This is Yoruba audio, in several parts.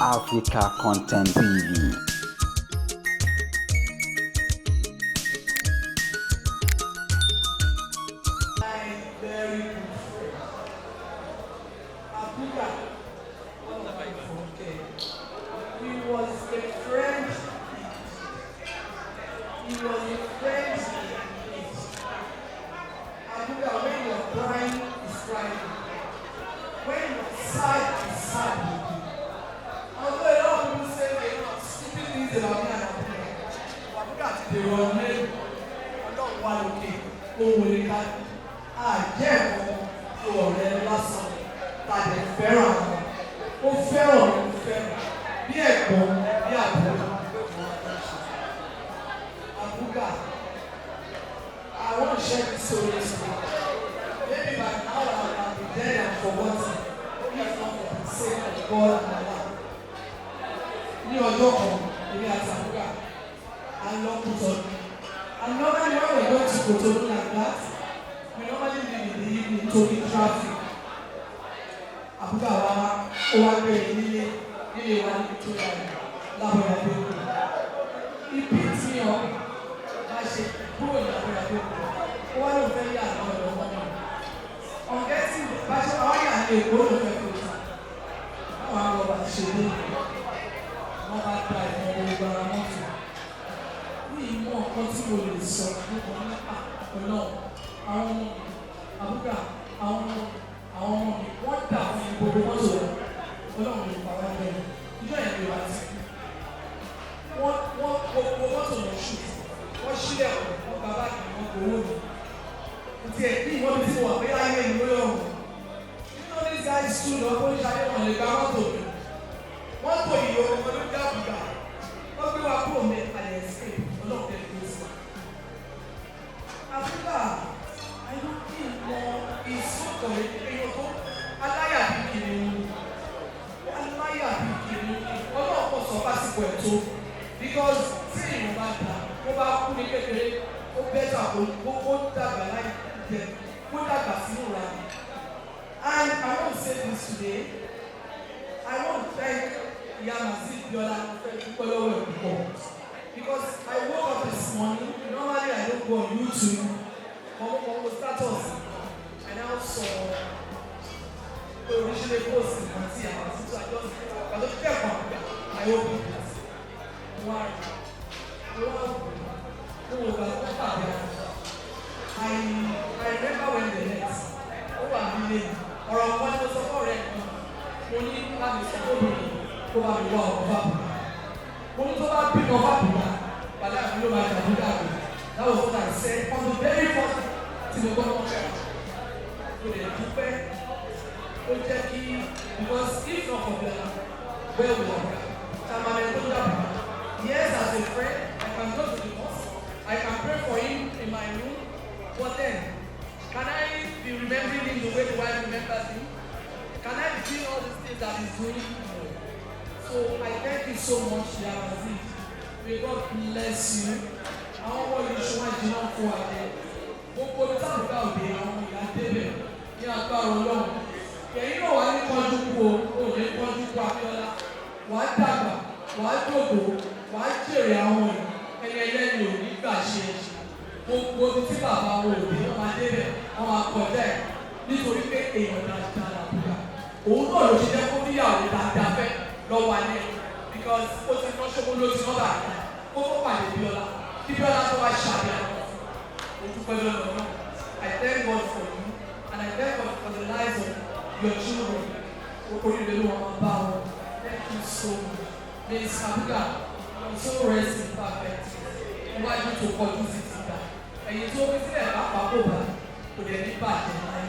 Africa Content TV. My very good friend, Abuga Olafunke. He was a friend. He was a friend indeed. Abuga, when you're crying, he's crying. When you're sad, he's sad with you. Although a lot of people say a lot of stupid things about me and Abuga, Abuga ti dèrò ọ̀nà Ọlọ́run wà lókè, ohun èrè ká àjẹ́ ẹ̀kọ́ tó ọ̀rẹ́ lásán tàbí fẹ́ràn àwọn. Ó fẹ́ràn mi, ó fẹ́ràn bí ẹ̀gbọ́n bí àbúrò. Abuga, I want to share this story today. Maybe by now I would have been dead and forgotten if not for the sake of God and Allah. Ní ọjọ́ kan, èmi àti Abuga, a lọ Kútọ́nù. And normally when we go to Cotonou like that, we normally leave in the evening torí traffic. Abuga wa ó wá gbé mi nílé nílé wa ní Victoria lábọ̀dà Bẹ́ẹ̀kọ́. He picked me up bá ṣe kúrò ní Abọ́yadé Òkú. Ó wá lóun fẹ́ yà lọ́dọ̀ ọmọ mi. On getting bá ṣe àwọn yà ní Èkó lóun fẹ́ kó ta. Báwọn arọba ṣe dé, wọ́n bá da ìmọ̀ gbogbo ara mọ́tò. Ní ìmọ̀ nǹkan tí mo lè sọ nípa nípa Ọlọ́run, àwọn ọmọ mi, Abuga, àwọn ọmọ mi, wọ́n dà fún gbogbo mọ́tò wọn. Ọlọ́run lè pa wá bẹ́ẹ̀. Ìjọ yẹn lè wá sí. Wọ́n gbogbo mọ́tò lọ ṣù. Wọ́n ṣílẹ̀kùn, wọ́n gba báàgì, wọ́n gbowó mi. Kò tiẹ̀ ní ìwọ́n mi tí mo wà pé láyé ìlú lọ́rùn. You know these guys stood up, ó ní Ṣadé wọn lè gba mọ́tò mi. Mọ́tò yìí ọmọ ló dá Abuga. Wọ́n gbé wa kúrò ní àlẹ́ escape, Ọlọ́run tẹ̀lé tó sí wa. Abuga, I don't think mọ ìsọ̀tọ̀ èèyàn tó aláyà bí kìnìún. Aláyà bí kìnìún. Ọlọ́run kò sọ fásitì ẹ̀ tó. Because tí èèyàn bá dà, ó bá kú ní kékeré, ó better kó dàgbà láì jẹ, kó dàgbà sínú ra. And I want to say this today. I want to thank Ìyá Mazid Biola fẹ́ dúpẹ́ lọ́wọ́ ẹ̀ púpọ̀. Because I woke up this morning, normally I don't go on YouTube, but mo wo status, I now saw pé oríṣiríṣi post nǹkan tí àwọn àtúntò àjọ àjọ kẹ́kọ̀ọ́ àgbà, I open it. Mo wá rí, mo wá wò, mo wò gbà tó pàdé àwọn. I remember when they met, ó wà nílé mi, ọ̀rọ̀ kan ni mo sọ fún ọ̀rẹ́ mi, mo ní láti sọ fún obìnrin kó bá mi wá ọkọ bá bùrà. Mo ní tó bá bímọ bá bùrà, bàdá mi ló máa dàbí dàbí. That was what I said on the very first tí mo gbọ́ mọ́ fẹ́. Mo lè dúpẹ́, ó jẹ́ kí, because if not for Biola, where would I be? Tamale tó dàbí. Yes, as a friend, I can go to the mosque, I can pray for him in my room, but then, can I be remembering him the way the wife remembers him? Can I be doing all these things that he's doing? No. So I thank you so much, Yamazi. May God bless you. Àwọn ọmọ yìí ṣe wọ́n jiná fún wa jẹ. Gbogbo ibi táwọn bá òde àwọn ọmọ ìyá débẹ̀ ní agbára Ọlọ́run. Ẹ̀yin náà wà ní kánjú kú o, ò ní kánjú kú Abíọ́lá. Wàá dàgbà, wàá dògbò, wàá jèrè àwọn yìí. Ẹni ẹlẹ́ni ò ní gbà ṣe é ṣe. Gbogbo ibi tí bàbá wọn òde wọ́n máa débẹ̀, wọ́n máa kọjá ẹ̀. Nítorí pé èèyàn dáadáa làbúgà. Òun náà ló ṣe jẹ́ kó níyàwó dáadáa fẹ́ lọ́wọ́ alẹ́ because ó ti ná ṣókó ló ti ná bàtà kó tó pàdé Bíọ́lá kí Bíọ́lá tó wá ṣàbí àwọn fún dúpẹ́ lọ́nà náà. I thank God for you and I thank God for the lives of your children. Oríire ló wọn máa bá wọn. Thank you so much. Miss Abuga, your soul rest in perfect peace. Iwájú tó kọjú sí ti gbà. Ẹ̀yìn tó fi sílẹ̀ pápá kò bá kò dẹ̀ ní bàjẹ́ láyé.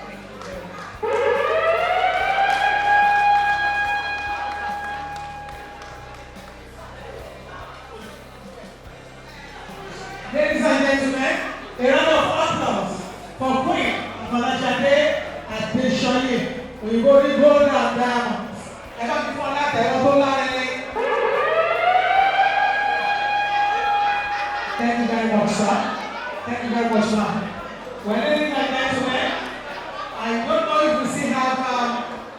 Thank you very much. Ladies and gentlemen, a round of applause for Queen Folashade Adesoye, Òyìnbó ní gold and diamonds. Ẹ bá fi fún ọ látẹ̀wọ́ tó lárinrin. Thank you very much, sir. Thank you very much, ma'am. Well, ladies and gentlemen, I don't